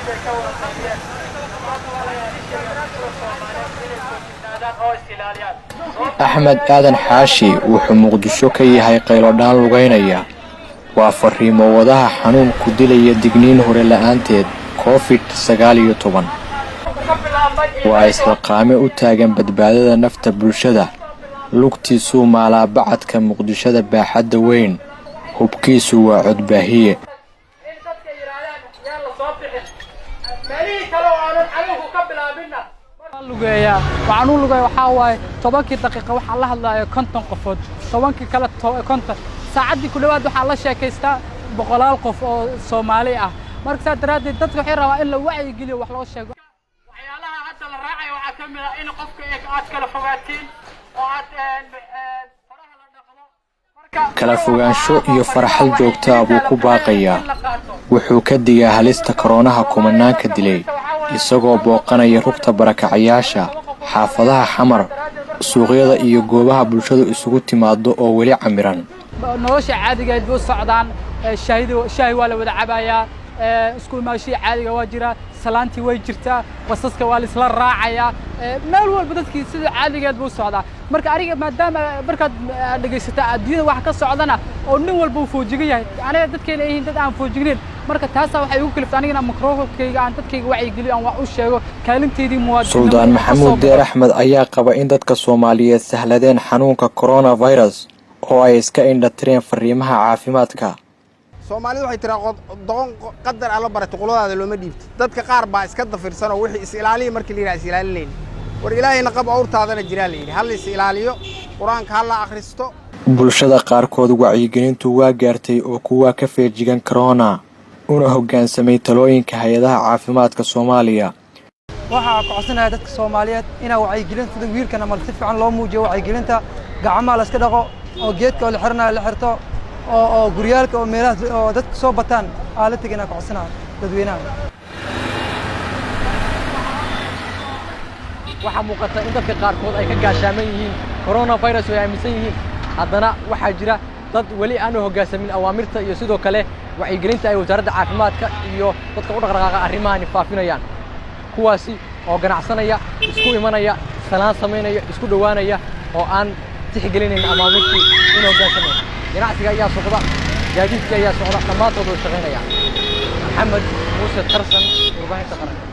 Bay ka wada qaybiyeen. Soomaaliyeed inay foojignaadaan oo is ilaaliyaan. Axmed Aadan Xaashi wuxuu Muqdisho ka yahay qaylodhaan lugaynaya. Waa fariimo wadaha xanuun ku dilaya digniin hore la'aanteed, COVID-19. Waa isxilqaame u taagan badbaadada nafta bulshada. Lugtiisuu maalaa bacadka Muqdishada baaxadda weyn. Hubkiisu waa codbaahiye. In dadka yidhaahdaan yaan la soo bixin, meelihii kale oo aanan cadowgu ka bilaabinna. Lugeeyaa waxaan u lugeeya waxaa waaye 10-kii daqiiqa waxaan la hadlaaya 50 qofood, 10-kii kale 50, saacaddii ku dhowaad waxaan la sheekaystaa boqolaal qof oo Soomaali ah. Marka saa daraaddeed dadka waxay rabaa in la wacyigeliyo, wax loo sheego. Waxyaalaha hadda la raacayo waxaa ka mid ah in qofka aad kala fogaatiin oo aad faraha la dhaqdo. Kala fogaansho iyo farxal joogta ah buu ku baaqayaa. Wuxuu ka digaa halista koroonaha kumanaanka dilay, isagoo booqanaya rugta barakacayaasha, xaafadaha Xamar, suuqyada iyo goobaha bulshadu isugu timaado oo weli camiran. Nolosha caadigeed bay u socdaan. Shaahidi shaahi waa la wada cabayaa, isku imaashihii caadiga waa jiraa, salaantii way jirtaa, basaska waa la isla raacayaa, meel walba dadkii sida caadigeed buu u socdaa. Marka aniga maadaama markaad dhegaysata adduunyada wax ka socdana oo nin walba uu foojigan yahay, aniga dadkeena ay yihiin dad aan foojignayn, marka taasaa waxay igu kaliftay anigana microphone-kayga aan dadkayga wacyigeliyo, aan wax u sheego, kaalinteydii muwaadiniinimo Suldaan inaan ka soo Maxamuud Deer baxo. Axmed ayaa qaba in dadka Soomaaliyeed sahladeen xanuunka coronavirus oo ay iska indhatireen fariimaha caafimaadka. Soomaalidu waxay tiraa, "Doqon qadar alla baratay qoladaada looma dhiibto." Dadka qaar baa iska dafirsan oo wixii is ilaaliya markii la yidhaha is ilaalinayn. War Ilaahayna qab awrtaadana jiraa la yidhi. Ha la is ilaaliyo, Qur-aanka ha la akhristo. Bulshada qaarkood wacyigelintu waa gaartay oo kuwaa ka feejigan corona una hoggaansamay talooyinka hay-adaha caafimaadka Soomaaliya. Waxaa ku codsanaya dadka Soomaaliyeed inaa wacyigelin sida wiilkan amal si fiican loo muujiyo wacyigelinta. Gacmaha la iska dhaqo, oo geedka oo la xiranayo la xirto, oo guryaalka oo meelahaas oo dadka soo bataan aa la tegin. Ku codsanaya dadweynaha. Waxaa muuqata in dadka qaarkood ay ka gaashaaman yihiin coronavirus oo ay aaminsan yihiin. Haddana waxaa jira dad weli aan u hoggaansamin awaamirta iyo sidoo kale wacyigelinta ay wasaaradda caafimaadka iyo dadka u dhaqdhaqaaqa arrimahani faafinayaan, kuwaasi oo ganacsanaya, isku imanaya, salaan samaynaya, isku dhowaanaya oo aan tixgelinayn awaamirtii in hoggaansameen. Ganacsiga ayaa socda, gaadiidka ayaa socda, dhammaantood way shaqaynayaan. Maxamed Muuse Tarsan, Warbaahinta Qaranka.